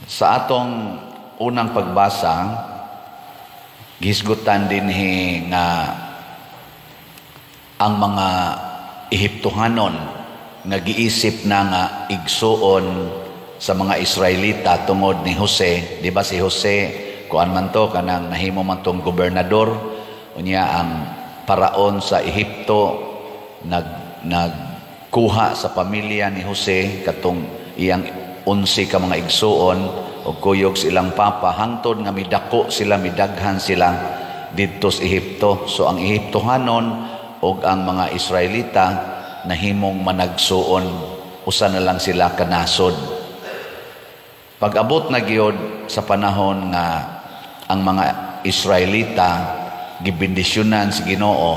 Sa atong unang pagbasa, gihisgutan dinhi nga ang mga Ehiptohanon nga giisip na nga igsuon sa mga Israelita tungod ni Jose. Di ba si Jose, kuan man to, kanang nahimo man tong gobernador, unya ang paraon sa Ehipto nagkuha sa pamilya ni Jose, katong iyang 11 ka mga igsuon og kuyog sa ilang papa, hangtod nga midako sila, midaghan sila didto sa Ehipto. So ang Ehiptohanon og ang mga Israelita nahimong managsuon, usa na lang sila kanasod. Pag-abot na gyud sa panahon nga ang mga Israelita gibendisyonan sa Ginoo,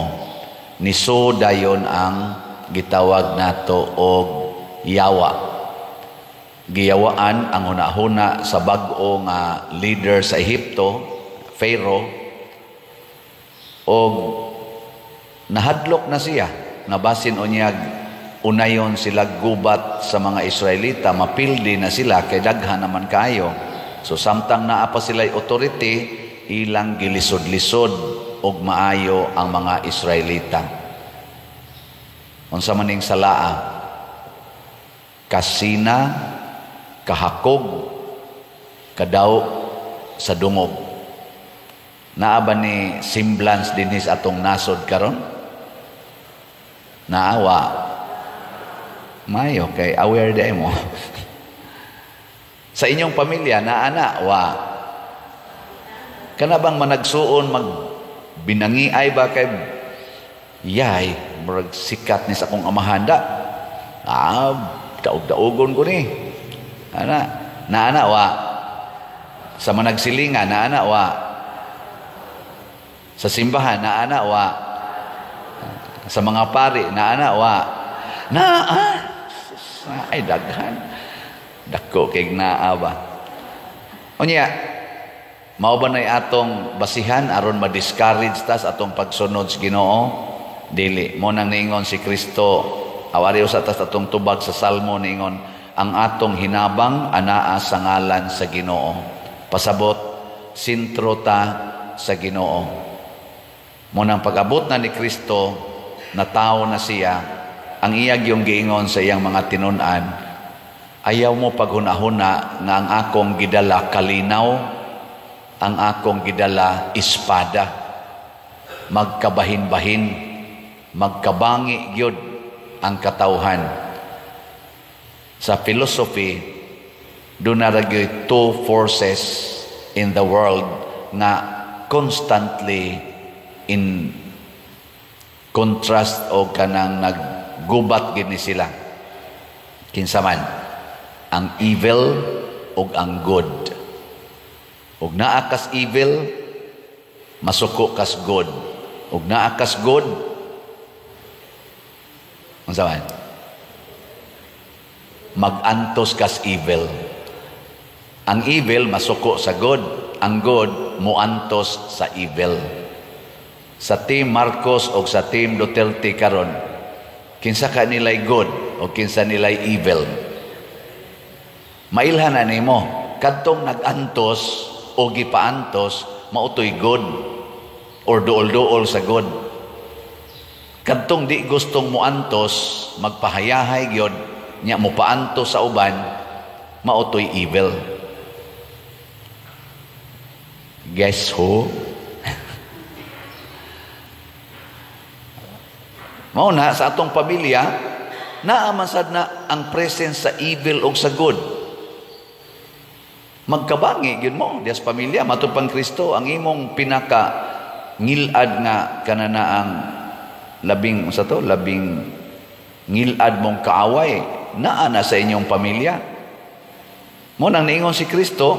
niso dayon ang gitawag nato og yawa. Giyawaan ang hunahuna sa bag-o nga leader sa Ehipto, Pharaoh, og nahadlok na siya nga basin unyag unayon sila gubat sa mga Israelita, mapildi na sila kay daghan naman kayo. So samtang naa pa sila authority, ilang gilisod-lisod og maayo ang mga Israelita. Unsa man ning salaa? Kasina, kahakog, kadaw sa dungog. Naa ba ni semblance dinhi sa atong nasod karon? Naawa. Mayo kay aware di mo. Sa inyong pamilya naa na wa? Kana bang managsuon mag binangiay ba kay yay murag sikat ni sa akong amahan da. Ah, daog-daogon ko ni. Ana, naa na wa? Sa managsilingan, naa na wa? Sa simbahan, naa na wa? Sa mga pari, naa na wa? Naa. Ay daghan. Dako kay naa ba. Unya, mao ba nay atong basihan aron ma-discourage ta sa atong pagsunod sa Ginoo? Dili. Mo nang niingon si Kristo, awari usa ta sa atong tubag sa Salmo, niingon ang atong hinabang anaa sa ngalan sa Ginoo. Pasabot, sentro ta sa Ginoo. Mo nang pag-abot na ni Kristo, natawo na siya, ang iyag yung giingon sa iyang mga tinun-an, "Ayaw mo paghunahuna nga ang akong gidala kalinaw, ang akong gidala espada." Magkabahin-bahin, magkabangi gyud ang katawhan. Sa philosophy, duna ra gyud two forces in the world nga constantly in contrast o kanang naggubat gid ni sila. Kinsa man? Ang evil ug ang good. Ug naa kas evil, masuko kas good. Ug naa kas good, unsa man? Magantos kas evil. Ang evil masuko sa good, ang good muantos sa evil. Sa Team Marcos o sa Team Duterte karon, kinsa ka nilay good o kinsa nilay evil? Mailhan na nimo, kadtong nag-antos o gipaantos, mautoy good or duol-duol sa good. Kadtong di gustong muantos, magpahayahay gyud, nya mopaantos sa uban, mautoy evil. Guess who? Mao na sa atong pamilya, naa man sad na ang presence sa evil o sa good. Magkabangi gyud mo dias pamilya, matud pang Kristo ang imong pinaka ngilad nga kananaang labing sa to, labing ngilad mong kaaway naa na sa inyong pamilya. Mo nang niingon si Kristo,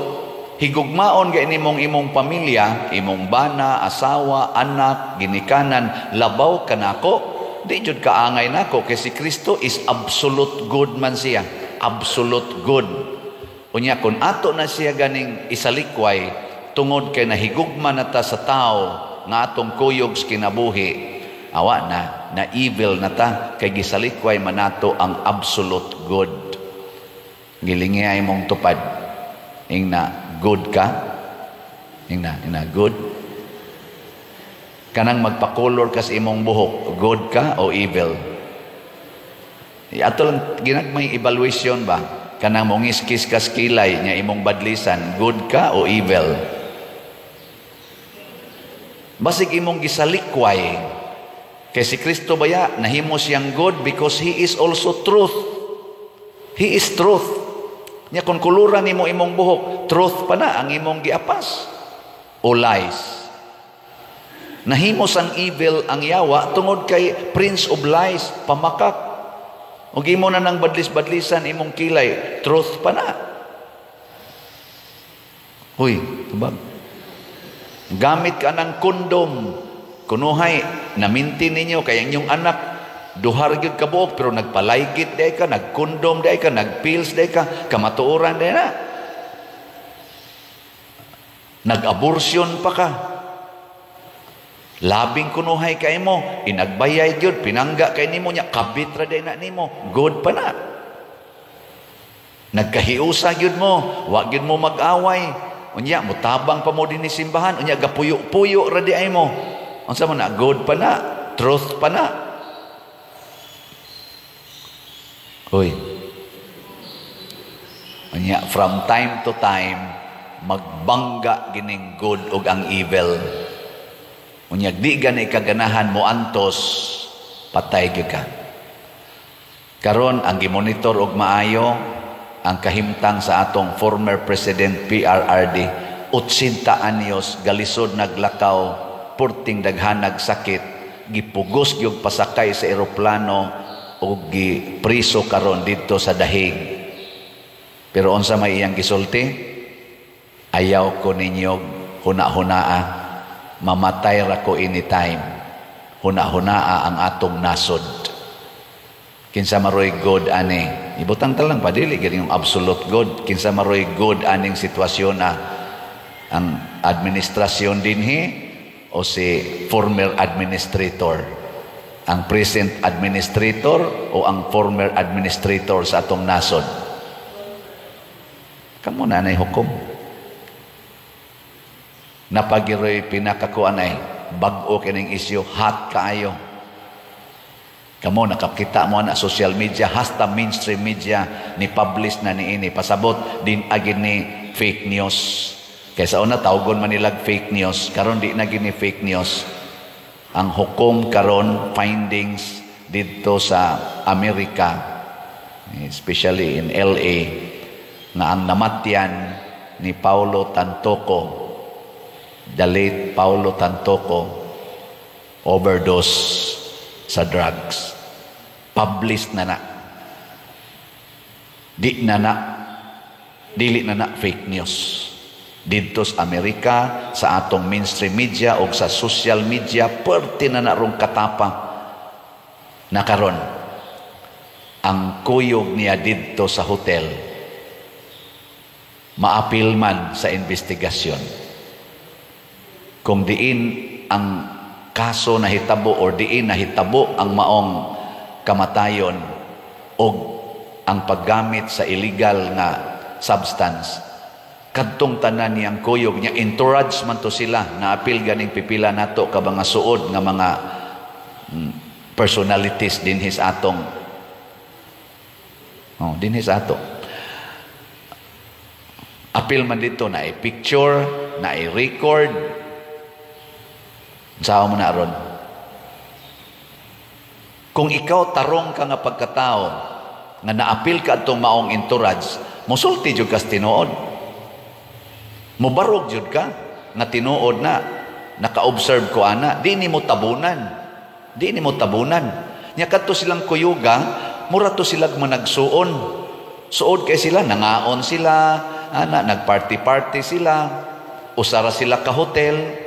higugmaon gay nimong imong pamilya, imong bana, asawa, anak, ginikanan, labaw kanako. Di jud kaangay nako kay si Kristo is absolute good man siya, absolute good. Unya kun ato na siya ganing isalikway tungod kay nahigugma na ta sa tao nga atong kuyog sa kinabuhi, awa na, na evil na ta kay gisalikway man nato ang absolute good. Gilingi ay mong tupad. Ingna good ka? Ingna good? Kanang magpakolor ka sa imong buhok, good ka o evil? Ato lang ginagmay evaluation ba? Kanang mongiskis ka sa kilay nya imong badlisan, good ka o evil? Basig imong gisalikway. Kay si Kristo baya nahimo siyang good because He is also truth. He is truth. Nya kung kuluran nimo imong buhok, truth pa na ang imong giapas o lies? Nahimo sang evil ang yawa tungod kay prince of lies, pamakak. Ug imo na nang badlis-badlisan imong kilay, truth pa na? Uy, tubag. Gamit ka ng kondom. Kunuhay, naminti ninyo kay ang inyong anak duha gyud ka buok, pero nagpalaygit diay ka, nagkondom diay ka, nagpills diay ka, kamatuoran diay na. Nag-abortion pa ka. Labing kunuhay kay mo, inagbayay gyud, pinangga kay nimo nya, kabit ra diay na nimo, good pa na? Nagkahiusa gyud mo, wa gyud mo mag-away. Unya mutabang pa mo dinhi simbahan, unya gapuyo-puyo ra diay mo. Unsa man na, good pa na? Truth pa na? Uy. Unya from time to time magbangga gining good ug ang evil. Unya di gani kaganahan mo antos, patay gyud ka. Karon ang gimonitor og maayo ang kahimtang sa atong former President PRRD, 80 anyos, galisod naglakaw, purting daghanag sakit, gipugos gyud pasakay sa eroplano ug gipriso karon didto sa Dahig. Pero unsa may iyang gisulti? "Ayaw ko ninyo huna-hunaa, mamatay ra ko anytime. Huna-hunaa ang atong nasod." Kinsa maroy good ani? Ibutang ta lang pa, dili gid yung absolute good. Kinsa maroy good aning sitwasyon na, ang administrasyon dinhi o si former administrator? Ang present administrator o ang former administrator sa atong nasod? Kamo na nay hukom. Napagiroy pinakakuan ay bag-o kining isyu, hot kaayo. Kamo nakakita mo na social media, hasta mainstream media ni publish na niini, pasabot din agin ni fake news. Kaysa una tawgon man nilag fake news, karon di na gini fake news. Ang hukom karon, findings didto sa Amerika, especially in LA, nga ang namatyan ni Paulo Tantoco, the late Paulo Tantoco, overdose sa drugs. Published na na. Di na na, dili na na fake news. Didto sa Amerika, sa atong mainstream media o sa social media, perti na na rong katapa na karon. Ang kuyog niya didto sa hotel, maapil man sa investigasyon. Kung diin ang kaso nahitabo or diin nahitabo ang maong kamatayon o ang paggamit sa illegal nga substance, kadtong tanan niyang kuyog niya, entourage man to sila, naapil ganing pipila nato ka mga suod nga mga personalities dinhi sa atong, oh, dinhi sa ato. Apil man dito na i-picture, na i-record. Saan mo na ron? Kung ikaw tarong ka nga pagkatao, nga naapil ka atong maong entourage, musulti jud kas tinuod. Mubarog jud ka nga tinuod na naka-observe ko ana, di nimo tabunan. Di nimo tabunan. Nya kadto silang kuyuga, mura to sila managsuon. Suod kay sila, nangaon sila, ana, nagparty-party sila, usara sila ka hotel.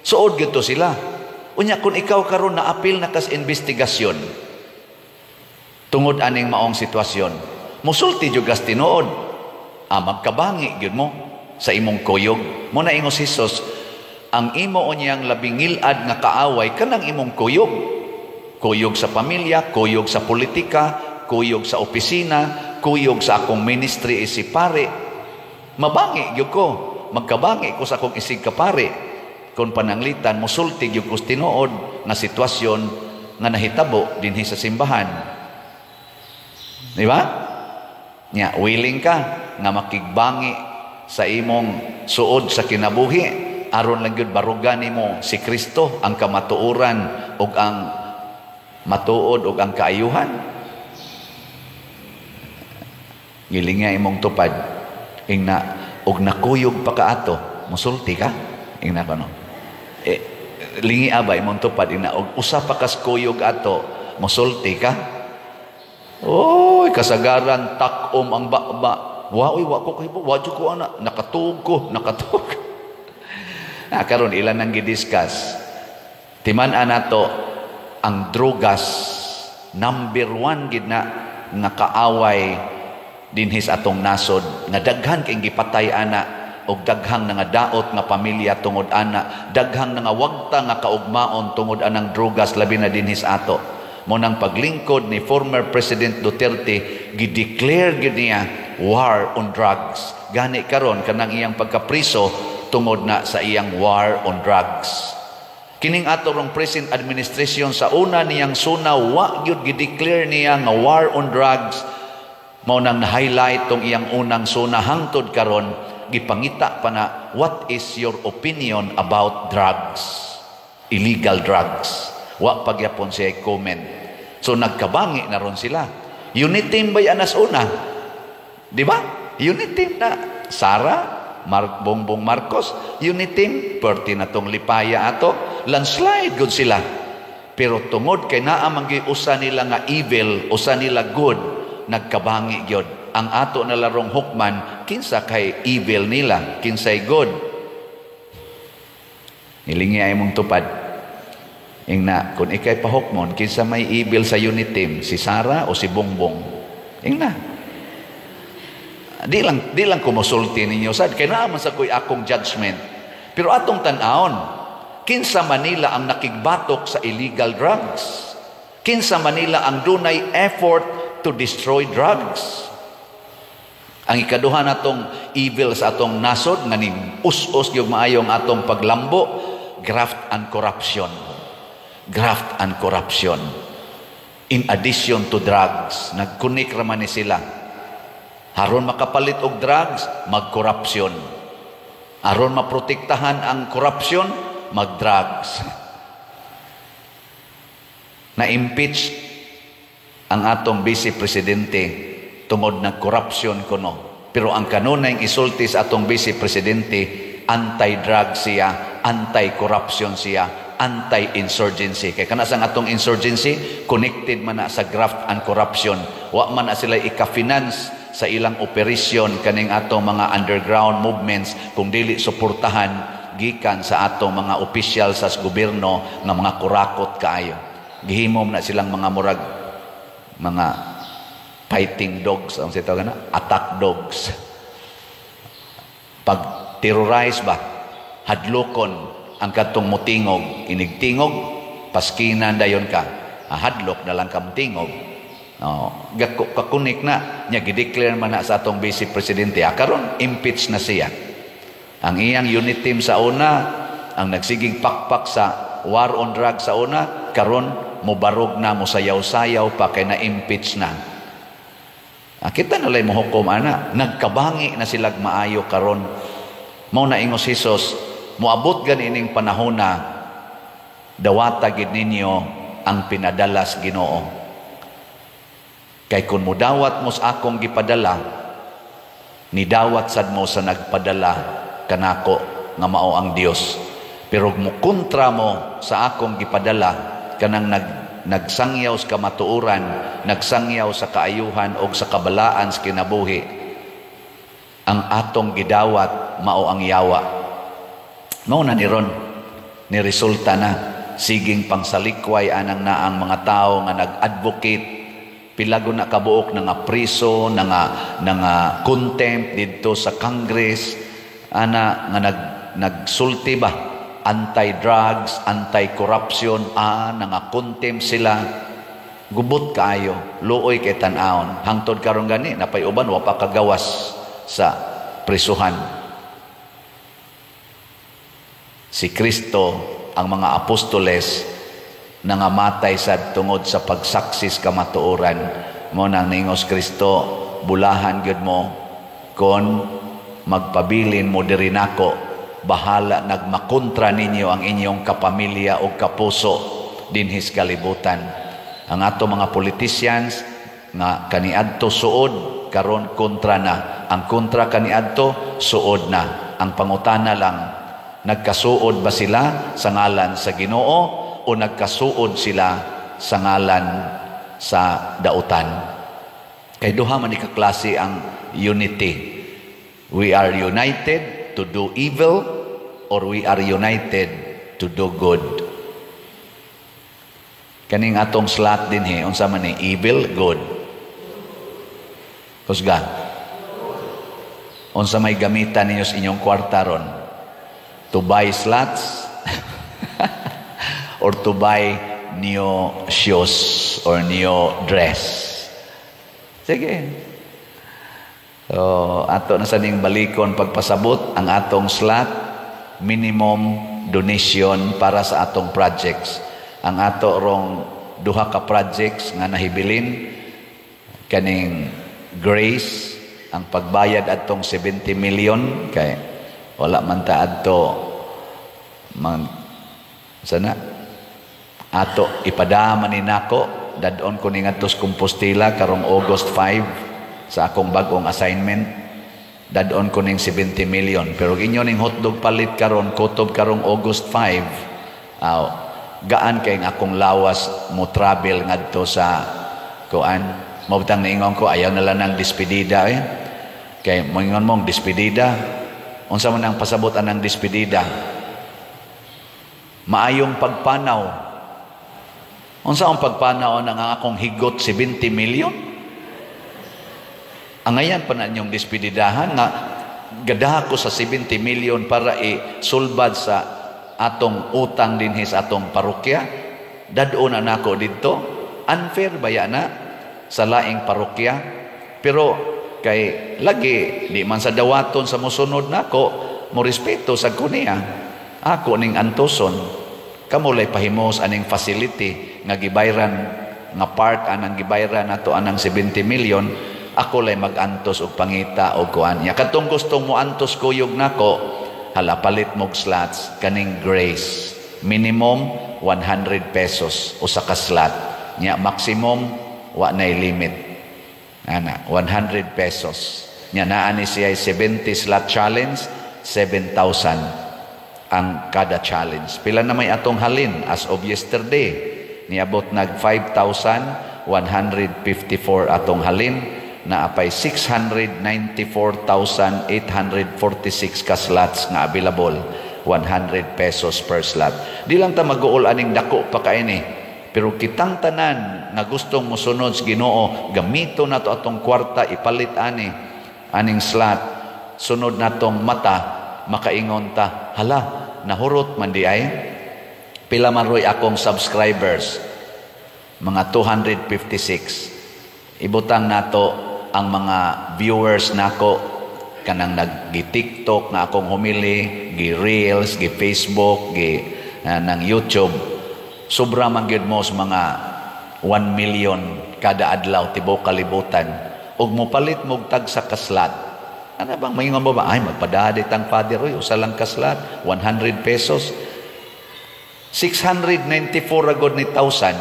Suod gyud to sila. Unya kung ikaw karon naapil na kas investigasyon tungod aning maong sitwasyon, musulti jud kas tinuod. Ah, magkabangi gyud mo sa imong kuyog. Mo na ingos Jesus, ang imo unyang labing ngilad nga kaaway kanang imong kuyog. Kuyog sa pamilya, kuyog sa politika, kuyog sa opisina, kuyog sa akong ministry isip pare. Mabangi gyud ko, magkabangi ko sa akong isig kapari kung pananglitan musulti gyud ko tinuod nga sitwasyon nga nahitabo dinhi sa simbahan. Di ba? Nya, willing ka nga makigbangi sa imong suod sa kinabuhi aron lang gyud barugan nimo si Kristo, ang kamatuoran ug ang matuod ug ang kaayuhan. Gilinga imong tupad, ingna og nakuyog pa kaato, musulti ka, ingna kono. Eh, lingi aba imong tupad, ingna og usa pa kas kuyog ato, musulti ka. Oy, kasagaran takom ang baba. Wa oy, wa ko kahibo, wa ko ana, nakatuog ko, nakatuog. Na karon ilan ang gidiscuss. Timan-an nato ang drugas, number 1 gid na nga kaaway dinhi sa atong nasod, nga daghan kay gipatay ana og daghang nangadaot nga pamilya tungod ana, daghang nangawagta nga kaugmaon tungod anang drugas, labi na dinhi sa ato. Mo nang paglingkod ni former President Duterte, gideclare gid niya war on drugs. Gani karon kanang iyang pagkapriso tungod na sa iyang war on drugs. Kining ato rong present administration, sa una niyang suna, wa gyud gideclare niya nga war on drugs. Mao nang na-highlight tong iyang unang suna hangtod karon, gipangita pa na, what is your opinion about drugs? Illegal drugs. Wa pagyapon siya comment. So nagkabangi na ron sila. Unit team ba anas una? Di ba? Unit team na. Sara, Bongbong Marcos, unit team, perti na tong lipaya ato, landslide good sila. Pero tungod kay naa man gyud usa nila nga evil, usa nila good, nagkabangi gyud. Ang ato na larong hukman, kinsa kay evil nila, kinsay good. Nilingi ay mong tupad. Ingna, kung ikay pahukmon, kinsa may evil sa unit team, si Sara o si Bongbong? Ingna. Di lang kumusulti ninyo sad kay naa man sa ko'y akong judgment. Pero atong tan-awon, kinsa Manila ang nakigbatok sa illegal drugs? Kinsa Manila ang dunay effort to destroy drugs? Ang ikaduha natong evil sa atong nasod nga ning us-us gyud maayo ang atong paglambo, graft and corruption. Graft and corruption. In addition to drugs, nagkunik ra man ni sila. Aron makapalit og drugs, magkorupsyon. Aron maprotektahan ang korupsyon, mag-drugs. Na-impeach ang atong vice presidente tungod ng korupsyon kuno. Pero ang kanunay isulti sa atong vice presidente, anti-drug siya, anti-corruption siya, anti-insurgency. Kay kana sang atong insurgency, connected man na sa graft and corruption. Wa man na sila ika-finance sa ilang operasyon kaning atong mga underground movements kung dili suportahan gikan sa atong mga opisyal sa gobyerno nga mga kurakot kaayo. Gihimom na silang mga murag mga fighting dogs, ang sitaw na attack dogs. Pag terrorize ba, hadlokon ang katong mutingog, inigtingog, paskinan dayon ka, hadlok na lang ka mutingog. No, kakunik na nya, gideclare man na sa atong vice presidente. Karon impeach na siya. Ang iyang unit team sa una, ang nagsiging pakpak sa war on drugs sa una, karon mobarog na, mosayaw-sayaw pa kay na-impeach na. Kita na lay mohukom ana, nagkabangi na silag maayo karon. Mao na ingos Hesus, moabot gani ining panahona, dawata gid ninyo ang pinadalas Ginoo. Kay kung mudawat mo sa akong gipadala, nidawat sad mo sa nagpadala kanako nga mao ang Dios. Pero mukontra mo sa akong gipadala, kanang nagsangyaw sa kamatuoran, nagsangyaw sa kaayuhan og sa kabalaan sa kinabuhi, ang atong gidawat mao ang yawa. Mao na ni ron, ni resulta na siging pangsalikway anang naang mga tao nga nag-advocate, pilago na kabuok na nga priso, na nga contempt didto sa Congress, ana nga nagsulti ba, anti-drugs, anti-corruption, nga contempt sila, gubot kaayo, luoy kay tan-awon. Hangtod karon gani napay uban wa pa kagawas sa prisuhan. Si Kristo, ang mga apostoles, nangamatay sa tungod sa pagsaksis kamatuoran. Mo nang ningos Kristo, bulahan gyud mo kon magpabilin mo diri nako, bahala nagmakontra ninyo ang inyong kapamilya o kapuso dinhis kalibutan. Ang ato mga politicians nga kaniadto suod, karon kontra na. Ang kontra kaniadto suod na. Ang pangutana lang, nagkasuod ba sila sa ngalan sa Ginoo o nagkasuod sila sa ngalan sa dautan? Kay duha man ni ka klase ang unity. We are united to do evil or we are united to do good. Kaning atong slot dinhi, unsa man ni, evil, good? Kusga. Unsa may gamitan ninyo sa inyong kwarta ron? To buy slots or to buy new shoes or new dress? Sige. So, ato na sa ning balikon pagpasabot ang atong slot minimum donation para sa atong projects. Ang ato rong duha ka projects nga nahibilin, kaning Grace, ang pagbayad atong 70 million, kay wala man ta adto mag sana ato ipadama ni nako. Dadon ko ni ngadto sa Compostela karong August 5 sa akong bag-ong assignment. Dadon ko ning 70 million, pero inyo ning hotdog palit karon, kutob karong August 5, gaan kay ang akong lawas mo travel ngadto sa kuan. Mabutang niingon ko, ayaw na lang ng despedida eh. Kay moingon mong despedida, unsa man ang pasabot anang despedida? Maayong pagpanaw. Unsa ang pagpanaw ng akong higot 70 million? Angayan pa na inyong despedidahan nga gadaha ko sa 70 million para isulbad sa atong utang dinhi sa atong parokya. Dad-on na nako didto. Unfair ba na sa laing parokya? Pero kay lagi di man sa dawaton sa mosunod nako, mo respeto sa ko niya. Ako ning antoson. Kamo lay pahimos aning facility nga gibayran, nga part anang gibayran nato anang 70 million. Ako lay magantos og pangita og kuan nya. Katong gustong mo antos kuyog nako, hala, palit mog slots kaning Grace. Minimum 100 pesos usa ka slot nya, maximum wa nay limit ana, 100 pesos nya. Naa ni siya 70 slot challenge, 7,000 ang kada challenge. Pila na may atong halin as of yesterday? Niabot nag 5,154 atong halin na apay 694,846 ka slots nga available, 100 pesos per slot. Di lang ta mag-uol aning dako pa kaini. Pero kitang tanan nga gustong mosunod sa Ginoo, gamito nato atong kwarta ipalit ani aning slot. Sunod natong mata, makaingon ta, "Hala, nahurot man di ay." Pila man roy akong subscribers? Mga 256. Ibutang nato ang mga viewers nako kanang nag-TikTok nga akong humili, gi-Reels, gi-Facebook, gi ng YouTube. Sobra man gyud mo sa mga 1 million kada adlaw tibuok kalibutan. Ug mopalit mo tag sa ka slot. Ano bang maingon mo ba? "Ay, magpadadit ang Father Roy, usa lang ka slot, 100 pesos." 694 agod ni thousand.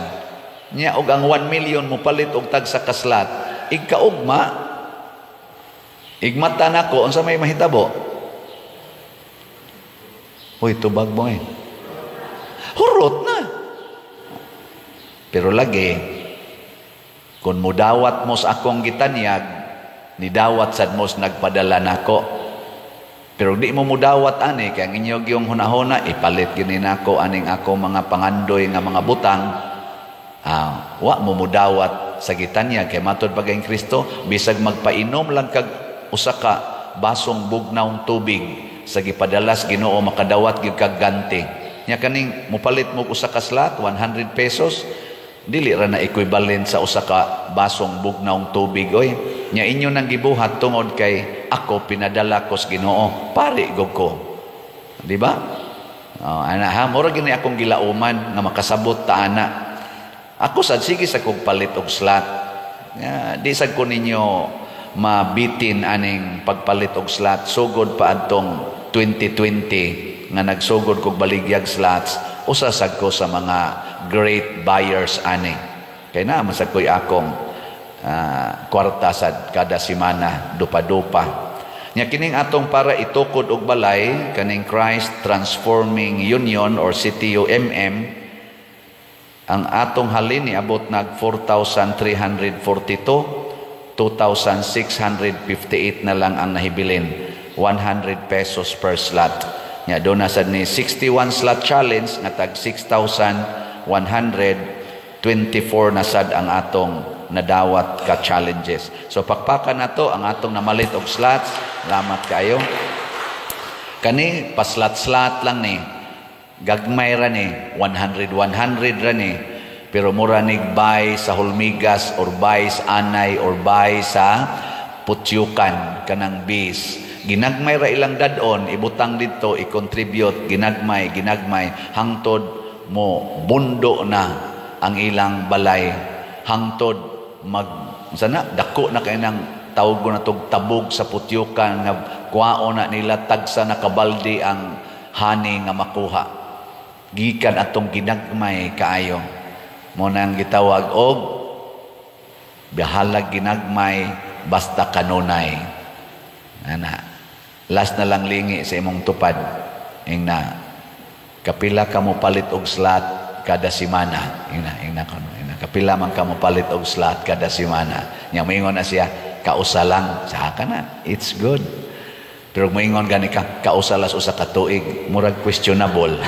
Nya og ang 1 million mo palit og tag sa ka slot. Igkaugma, igmata nako, unsa may mahitabo? Uy, tubag mo eh. Hurot na. Pero lagi, kung mudawat mo sa akong gitanyag, nidawat sad mo sa nagpadala nako. Pero di mo mudawat ani, kay ang inyong yung hunahuna, ipalit gini nako aning ako mga pangandoy nga mga butang, wa mo mudawat sa gitanyag. Kay matod pa kay Kristo, bisag magpainom lang kag usa ka basong bugnawng tubig sa gipadalas Ginoo, makadawat gyud kag ganti. Nya kaning mupalit mo usa ka slot, 100 pesos, dili ra na equivalent sa usa ka basong bugnawng tubig oy. Nya inyo nang gibuhat tungod kay Kay ako pinadala ko sa Ginoo, pari gud ko. Di ba? Oh, ana ha, mura gini akong gilauman nga makasabot ta ana. Ako sad, sige sa kog palit og slot. Ya, di sad ko ninyo mabitin aning pagpalit og slot. Sugod pa adtong 2020 nga nagsugod kog baligyag slots, usa sad ko sa mga great buyers ani. Kay naa man sad ko'y akong kwarta sad kada semana, dupa-dupa. Nya kining atong para itukod og balay, kaning Christ Transforming Union or CTUMM, ang atong halin niabot nag 4,342, 2,658 na lang ang nahibilin, 100 pesos per slot. Nya do na sad ni 61 slot challenge nga tag 6,124 na sad ang atong nadawat ka challenges. So pakpakan nato ang atong namalit og slots. Salamat kayo. Kani paslat-slat lang ni. Gagmay ra ni, 100 100 ra ni. Pero mura nig buy sa Hulmigas or buy sa Anay or buy sa Putyukan kanang bis. Ginagmay ra ilang dadon, ibutang didto, i-contribute, ginagmay, ginagmay hangtod mo bundo na ang ilang balay, hangtod mag sana dako na kay nang tawag ko na tog tabog sa Putyukan nga kuwaon na nila, tagsa na kabaldi ang honey nga makuha gikan atong ginagmay kaayo. Mo nang gitawag og bahalag ginagmay basta kanunay ana. Last na lang, lingi sa imong tupad, ingna, kapila ka mo palit og slot kada semana? Ingna, ingna kono, ingna, kapila man ka mo palit og slot kada semana? Nya moingon na siya, "Kausa lang." Sa ka na, it's good. Pero moingon gani ka, "Kausa las usa ka tuig," murag questionable.